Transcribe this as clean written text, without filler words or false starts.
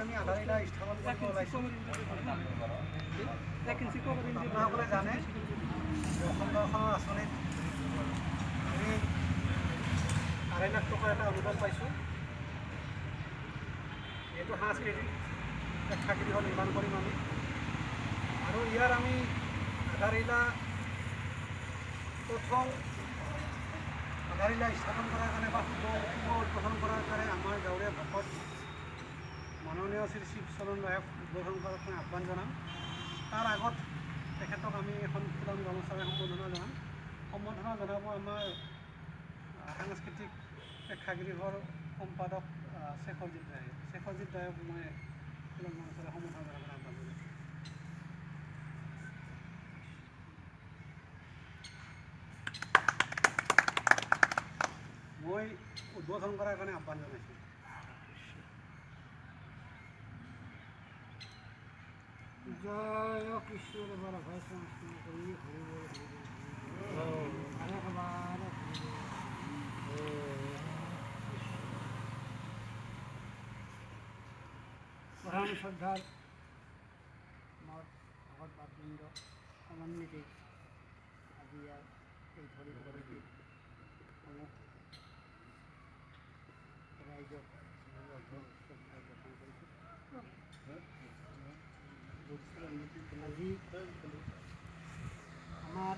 আমি আধাৰশিলা স্থাপন কৰিব ওলাইছোঁ। আপোনাসকলে জানে যে অসম দৰ্শনৰ আঁচনিত আমি 2.5 লাখ টকাৰ এটা অনুদান পাইছোঁ। এইটো সাংস্কৃতিক প্ৰেক্ষাগৃহ নিৰ্মাণ কৰিম আমি আৰু ইয়াৰ আমি আধাৰশিলা, প্ৰথম আধাৰশিলা স্থাপন কৰাৰ কাৰণে বা শুভ শুভ উদ্বোধন কৰাৰ কাৰণে আমাৰ গাঁৱৰে ভকত মাননীয় শ্ৰী শিৱচৰণ ৰায়ক উদ্বোধন কৰাৰ কাৰণে আহ্বান জনাম। তাৰ আগত তেখেতক আমি এখন ফুলাম গামোচাৰে সম্বৰ্ধনা জনাম। সম্বৰ্ধনা জনাব আমাৰ সাংস্কৃতিক প্ৰেক্ষাগৃহৰ সম্পাদক শেখৰজিৎ ৰায়। শেখৰজিৎ ৰায়ক মই ফুলাম গামোচাৰে সম্বৰ্ধনা জনাবলৈ আহ্বান জনাইছোঁ। মই উদ্বোধন কৰাৰ কাৰণে আহ্বান জনাইছোঁ। জয় কৃষ্ণ দেৱৰ অভয় কৃষ্ণ কৰি হৰি বল, হৰি বল, হৰি বল, হৰি বল। প্ৰধান শ্ৰদ্ধাৰ মোৰ ভকত বাপবৃন্দ সমন্বিতে আজি ইয়াৰ এই ধৰি ভগৱতী সমূহ ৰাইজক শ্ৰদ্ধা জ্ঞাপন কৰিছোঁ। আজি আমাৰ